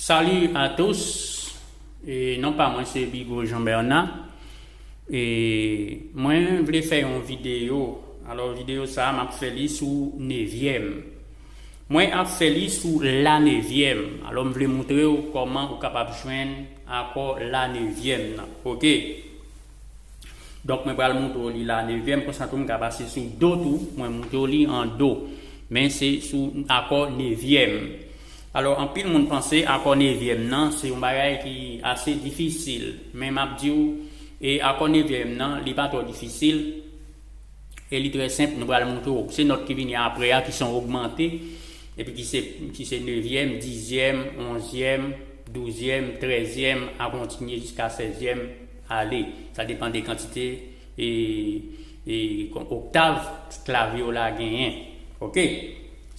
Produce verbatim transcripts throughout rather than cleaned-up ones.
Salut à tous. E non pa mwen se Bigo Jean Bernard. E mwen vle fè yon videyo. Alò videyo sa a m ap fè li sou nevyèm. Mwen ap fè li sou la nevyèm. Alò m vle montre w kòman ou kapab jwenn akò la nevyèm nan. Oke. Donk mwen pral montre w li la nevyèm, konsa tou m ka pase sou do tou, mwen montre w li an do. Men se sou akò nevyèm. Alò, anpil moun panse akò nevyèm nan se yon bagay ki ase difisil. Men m ap di w, e akò nevyèm nan, li pa twò difisil. E li trè senp, nou pral montre w. Se nòt ki vini apre a ki se yon ogmante, epi ki se, ki se nevyèm, dizyèm, onzyèm, douzyèm, trèzyèm, a kontinye jiska sèzyèm ale. Sa depann de kantite e, e, oktav klavye w la genyen. Oke?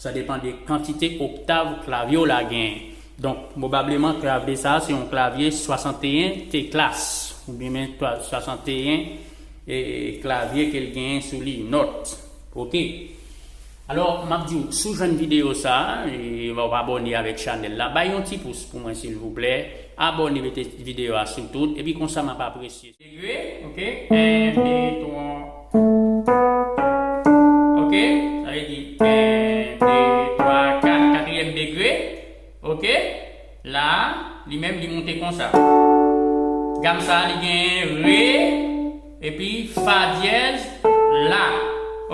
Sa depann de kantite oktav klavye w la genyen. Donk, pwobableman, klavye sa a se yon klavye swasanteyen teclas, oubyen men twa-, swasanteyen e, klavye ke l genyen sou li, nòt. Oke? Alò, m ap di w, si w jwenn videyo sa a, e, w abòne avèk chanèl la, bay yon ti pous pou mwen, silvouplè. Abòne, mete videyo a sou tout, epi konsa m ap apresye. Degre, oke? En, de, twa. Oke? Sa vle di, en, de, twa, kat, katriyèm degre. Oke? La, li menm, li monte konsa. Gam sa, li gen re, epi fa dyèz, la.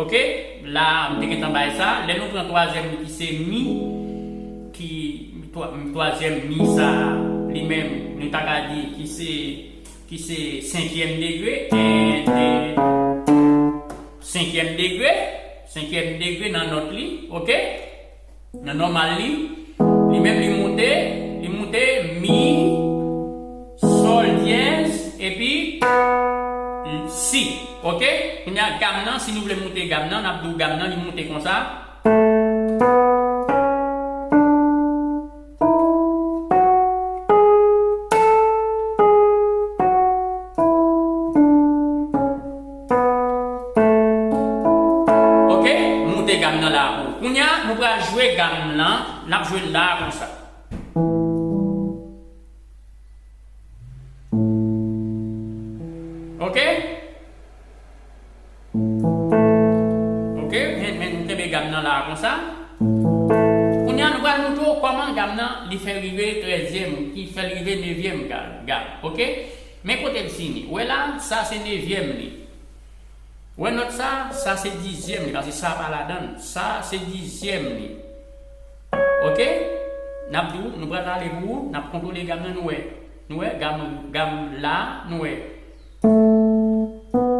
Oke? La, m te gentan bay sa. Lè nou pran twazyèm li ki se mi, ki, twa-, twazyèm mi sa, li menm, nou ta ka di ki se, ki se senkyèm degre. En, de, senkyèm degre. Senkyèm degre nan nòt li. Oke? Nan nòmal li, li menm li moute, li moute mi, sòl dyèz, epi si. Oke? Kounye a gam nan, si nou vle moute gam nan, n ap di w gam nan, li moute konsa. Oke, moute gam nan la pou ou. Kounye a, nou pral jwe gam nan, n ap jwe l la konsa. Oke? Oke, men, men nou kenbe gam nan la konsa. Kounye a, nou pral montre w kòman gam nan, li fè rive trèzyèm, ki fè l rive nevyèm gam, gam, oke? Men kote l fini. Ou wè la, sa se nevyèm li. Ou wè nòt sa, sa se dizyèm li, paske sa pa ladan l. Sa se dizyèm li. Oke? N ap di w, nou pral ale pou ou, n ap kontwole gam nan, nou wè. Nou wè, gam, gam la, nou wè.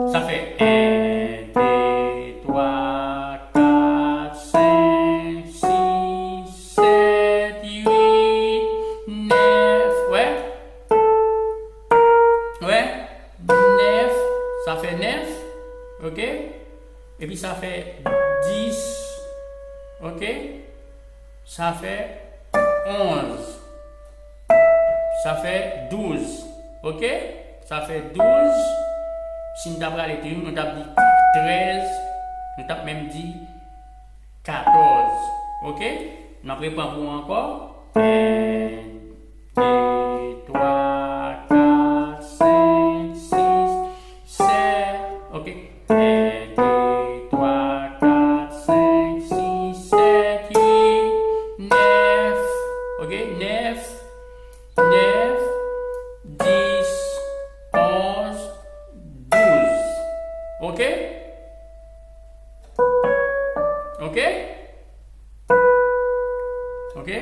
Sa fè en, de, twa, kat, senk, sis, sèt, uit, nèf. Wè? Wè? Nèf. Sa fè nèf. Oke? Epi sa fè dis. Oke? Sa fè onz. Sa fè douz. Oke? Sa fè douz. Si n ta prale toujou, nou t ap di trèz. Nou t ap menm di katòz. Oke? N ap repran pou ou ankò. En, de, twa, kat, senk, sis, sèt. Oke? En, de, twa, kat, senk, sis, sèt, uit, nèf. Oke? Nèf, nèf, dis, onz, douz. Oke? Oke? Oke?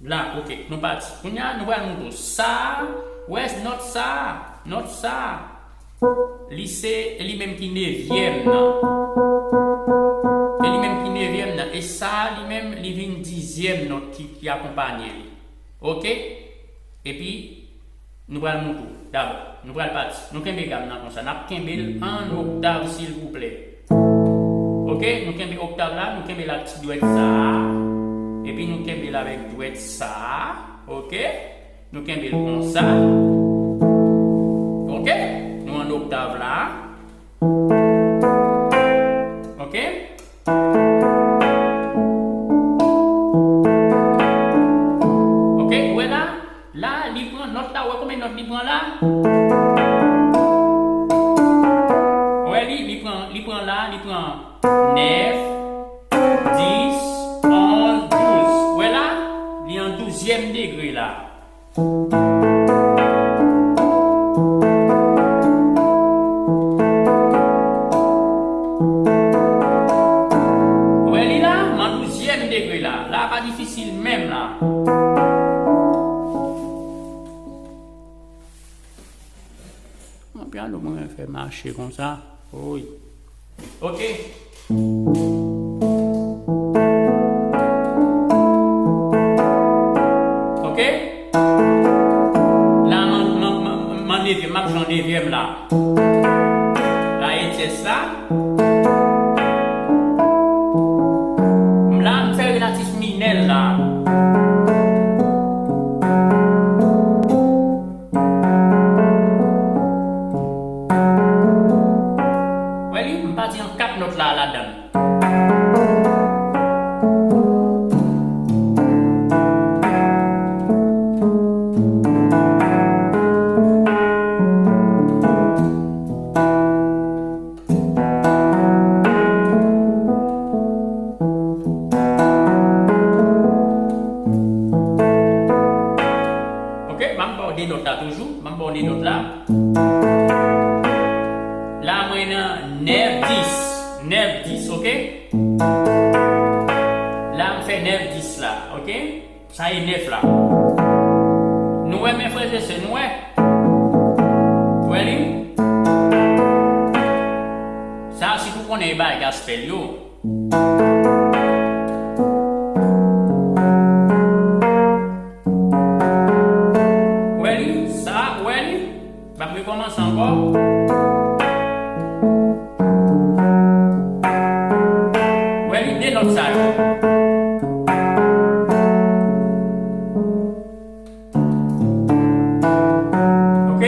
La, oke, nou pati. Kounye a, nou pral montre w sa. Wè, nòt sa, nòt sa. Li se, e li menm ki nevyèm nan. E li menm ki nevyèm nan. E sa, li menm, li vin dizyèm nòt ki, ki akonpanye li. Oke? Epi, nou pral montre w. Dabò, nou pral pati. Nou kenbe gam nan konsa. N ap kenbe l an oktav, silvouplè. Oke? Nou kenbe oktav la, nou kenbe l ak ti dwèt sa a. Epi nou kenbe l avèk dwèt sa a. Oke? Nou kenbe l konsa. Oke? Nou an oktav la. Oke? Li pran la. Ou wè li, li pran, li pran la, li pran nèf, dis, onz, douz. Ou wè la? Li an douzyèm degre la. Ou wè li la? M an douzyèm degre la. La pa difisil menm la. Bon, pyano mwen fè mache konsa. Wi. Ok. Ok. La, man, man, man, man nevyèm, m ap jwe an nevyèm la. La e dyès la. La, m fè relatif minè la. Wè li, m pati an kat nòt la, ladan l. Ok, m ap ba w de nòt la toujou. M ap ba w de nòt la. La, mwen nan nèf dis. Nèf dis, ok? La, m fè nèf dis la, ok? Sa e nèf la. Nou wè, men frè e sè, nou wè? Wè li? Sa, si nou konnen e bagay gaspèl yo. Wè li? Sa, wè li? M ap rekòmanse ankò. Wè li, de nòt sa yo. Ok?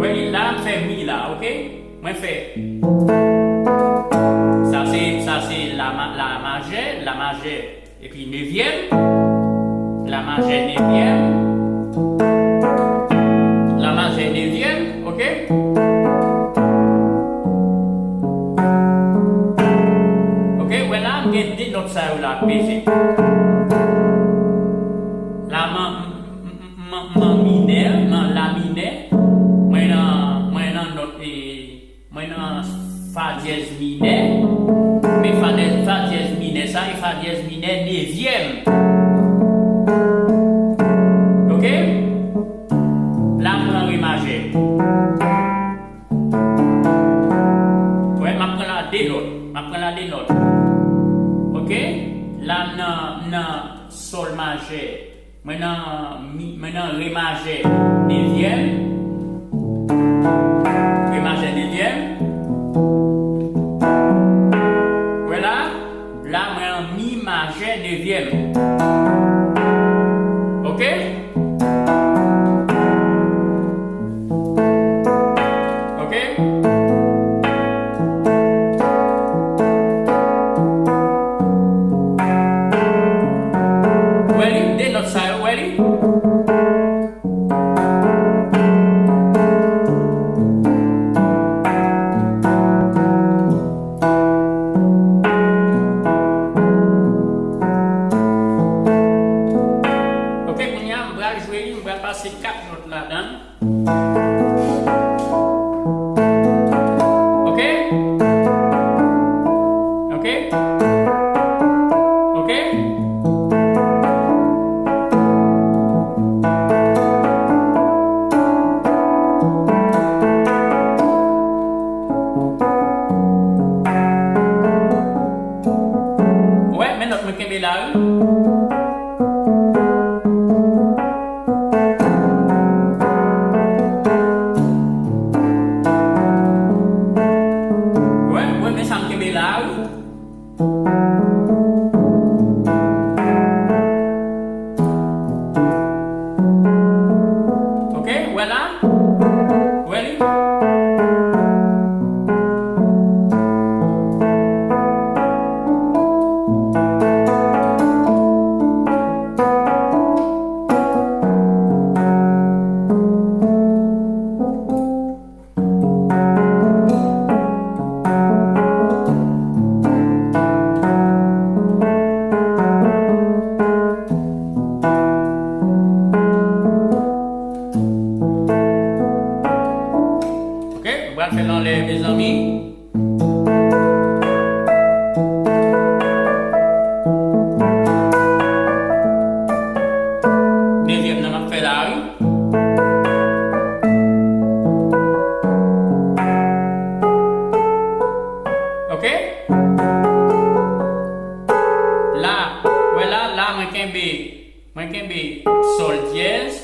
Wè li la, m fè mi la, ok? Mwen fè. Sa se, sa se la ma-, la majè, la majè. Epi nevyèm, la majè nevyèm, la majè nevyèm, ok? Ok, wè la, m gen de nòt sa yo la peze. La ma-, m-, m-, m-, man minè, man la minè, mwen nan, mwen nan nòt, e, Mwen nan fa dyèz minè, men fa dyèz, fa dyèz minè sa e fa dyèz minè nevyèm. Ok? La m pran re majè. Wè, m ap pran la de nòt. M ap pran la de nòt. Ok? La m nan, m nan sòl majè. Mwen nan mi, mwen nan re majè nevyèm. Re majè nevyèm. Wè la, la mwen an mi majè nevyèm. Ok? Ok? Wè li, de nòt sa yo, wè li? Ok, kounye a, m pral jwe li, m pral pase kat nòt ladan l. Ok? Ok? Ok? Wè, men nòt mwen kenbe la, wi. Wè, wè, men sa m kenbe la, wi. Ok, wè la. Wè li. Mwen pral fè l anlè, mezanmi. Dezyèm nan m ap fè la, wi. Ok? La, wè la, la, mwen kenbe, mwen kenbe sòl dyèz,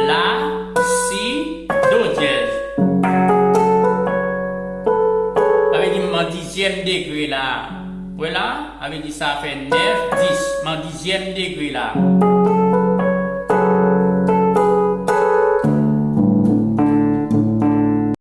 la, si, do dyèz. Sa vle di m an dizyèm degre la. Wè la, sa vle di sa fè nèf, dis. M an dizyèm degre la.